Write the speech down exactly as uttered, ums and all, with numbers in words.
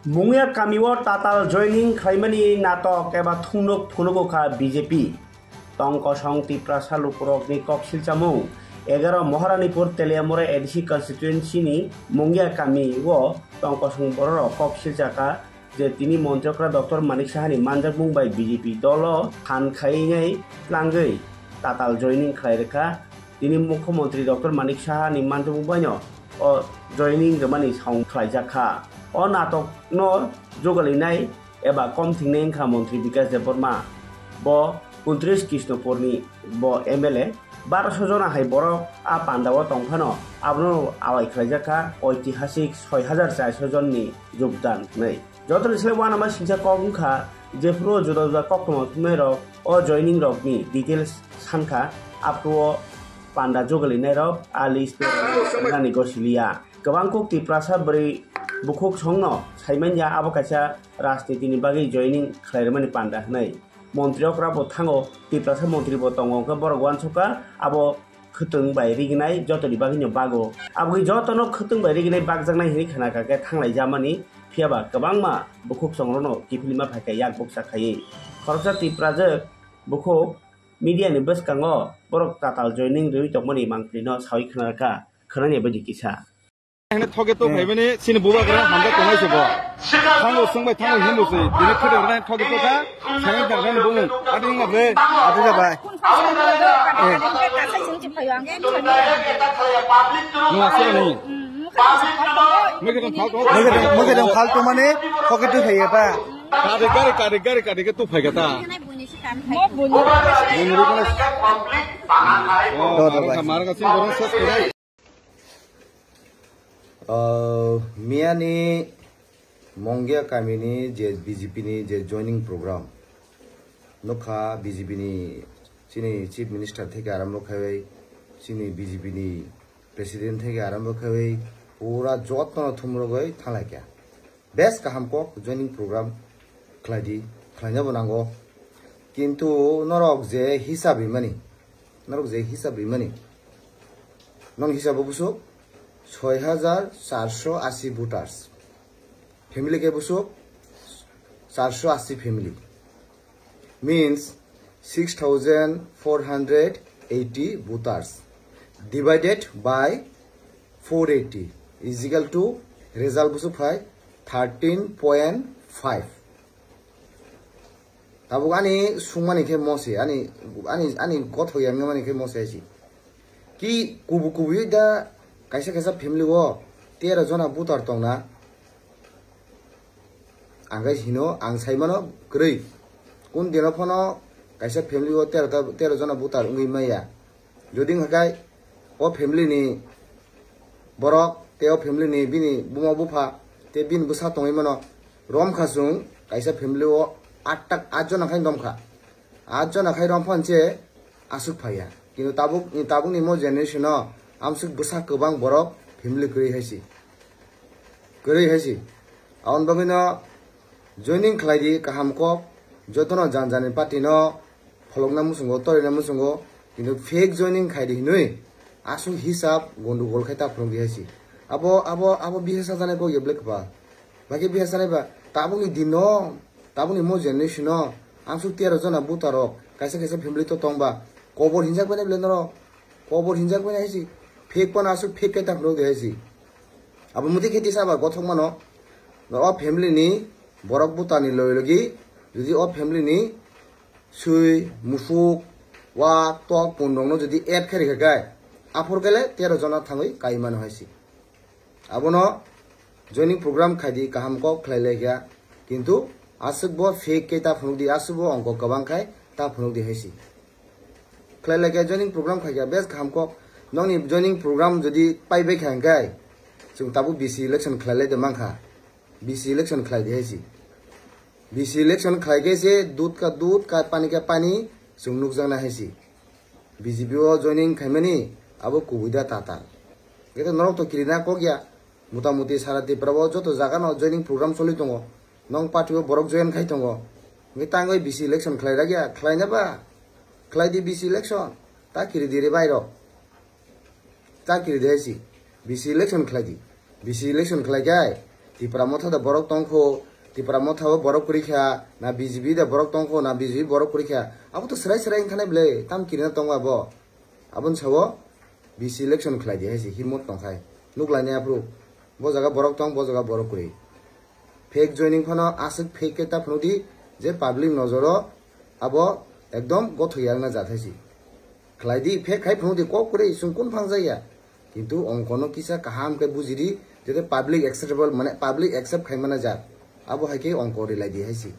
Mungya kamio tatal joining khlaimani natok eba thungnuk phunugo kha B J P. Tongkosong Tiprasa lukurokni kok silchamung, egaro Maharanipur Teliamura A D C constituency ni Mungya kamio tongkosong bororok kok silchakha je tini Montri okra Doctor Manik Sahani manjakmung bai B J P dolo phan khaiwi tlangwi tatal joining khlai rwkha. Tini Mukhyamantri Doctor Manik Sahani manjakmung baino o joining rwmani song khlaijak kha. O natokno jugalinai eba kom thingnai wngkha Montri Bikash Debbarma. Bo kuntris Krishnopurni bo M L A. Barosho jona hai borok a pandao tongphano abono awai khlaijak kha oitihasik soi hajar charsho jonni jogdan hwnwi. Jotoni slai uanama singcha kok wngkha, jephuru juda juda koktwma thumnairok o joining rokni details sankha, aphuru o panda jugalinairok a list rwgani gosiliya. Kwbang kuk Tiprasa bwrwi bukhuk songno saimanya abo kaisa rajnitini bagwi joining khlairwmani panda hwnwi. Montri okra bo thango, Tiprasa montri bo tongo, hwnkhe borok uansukha abo khwtwng bai rignai jotoni bagwino bago. Aboni jotono khwtwng bai rignai bakjaknai hinwi khna kha khe thanglai jamani, phiyaba kwbangma bukhuk songrokno kiphilma phai kha yak bukcha khaiwi. Khoroksa Tiprajwk bukhuk media ni bwskango borok tatal joining rwui tongmani mangpili no sawi khna kha, khwnani baidi kisa. Hene thoge to phaimani sini bubagra hamjak tongnai se bo. Thango sungbai thango hinbo se. Dini khede rwna thoge to kha. Sayang dang rani bumung. Adi wngma ble. Adi jabai. Nung asura ni. Mege dong faltu. Mege dong, mege dong faltu mane thoge to phaiya ba. Kade gari, kade gari, kade ke to phai gata. Bumung rukna. Do, do, bai. Marga sing borong ses kore. Ah, miyani Mongya kamini je B J P ni je joining program nukha, B J P ni chini Chief Minister theke arambo khaiwi chini B J P ni President theke arambo khaiwi pura jotno thumrogwi thanglaikha. Bes kaham kok joining program khlai di, khlaina bo nango. Kintu norok je hisab rimani, norok je hisab rimani, non hisab o busuk soi hajar charsho ashi voters, family ke busuk charsho ashi family, means six thousand four hundred eighty voters divided by four eighty is equal to result busuk phai thirteen point five. Tabuk ani sungmani khe mose, ani, ani, ani gothok yangmani khe mose aisi. Ki kubu kubu da kaisa kaisa family o tero jona voter tongna. Ang khe hino, ang sai mano kwrwi. Kun dino phano kaisa family o tero ta, tero jona voter wngwi maya. Jodi wngkha khe o family ni borok tei o family ni bini buma bupha tei bini bwsa tongwi mano. Romkha chwng kaisa family o atta, at jona khai romkha. At jona khai romphano se aswk phaiya. Kintu tabuk, tabukni mo generation o amswk bwsa kwbang borok family kwrwi hai si. Kwrwi hai si. Aboni bagwi no joining khlai di kaham kok, jotono jan jani party no pholokna muchungo, torina muchungo, kintu fake joining khai di hinwi aswk hisab gondogol khai ta phunuk di hai si. Abo, abo, abo bihar sajani kok ya black ba. Ba khe bihar sajani ba, tabukni din no, tabukni mo generation no, amswk tero jona voter rok, kaisa kaisa family to tong ba, kobor hinjak bai nai bwle norok, kobor hinjak bai nai hai si, fake phano aswk fake khai ta phunuk di hai si. Abo muti khe tisa ba gothok mano, o family ni borok bwtani logi logi, jodi o family ni swi, musuk, wak, tok, pun rok no jodi add khai rikha khe, aphur kele tero jona thangwi kai mano hai si. Abono joining program khai di kaham kok khlai lai kha, kintu aswk bo fake khe ta phunuk di, aswk bo ongkho kwbang khai ta phunuk di hai si. Khlai lai kha joining program khai kha bes kaham kok, nokni joining program jodi pai bai kha hwnkhe, chwng tabuk B C election khlai lai de mankha, B C election khlai di hai si. B C election khlai khe se dud ka dud, ka pani ka pani, chwng nukjaknai hai si. B J P o joining khaimani abo kubui da tatal. Khe norok to kirina kok ya. Mota moti sara Tripura o joto jaga no joining program choli tongo. Nong party o borok join khai tongo. Hwnkhe tangwi B C election khlai rak ya, khlaina ba? Khlai di B C election. Ta kiri di re bai rok. Ta kiri di hai si. B C election khlai di. B C election khlai khe Tipra Motha da borok tongkho, Tipra Motha o borok kwrwi kha, na B J P da borok tongkho, na B J P borok kwrwi kha. Abo to srai srai wngkha nai bwle, tam kirina tongo abo. Aboni sao B C election khlai di hai se himot tongkhai. Nuklai nai aphuru. Bo jaga borok tong, bo jaga borok kwrwi. Fake joining phano aswk fake khe ta phunuk di je public nojoro abo ekdom gothok yakna jat hai se. Khlai di, fake khai phunuk di, kok kwrwi chwng kun phang jaya. Kintu ongkono kisa kaham khe buji di, jete public acceptable, mane public accept khai mana jat. Abo hai khe ongko rilai di hai se.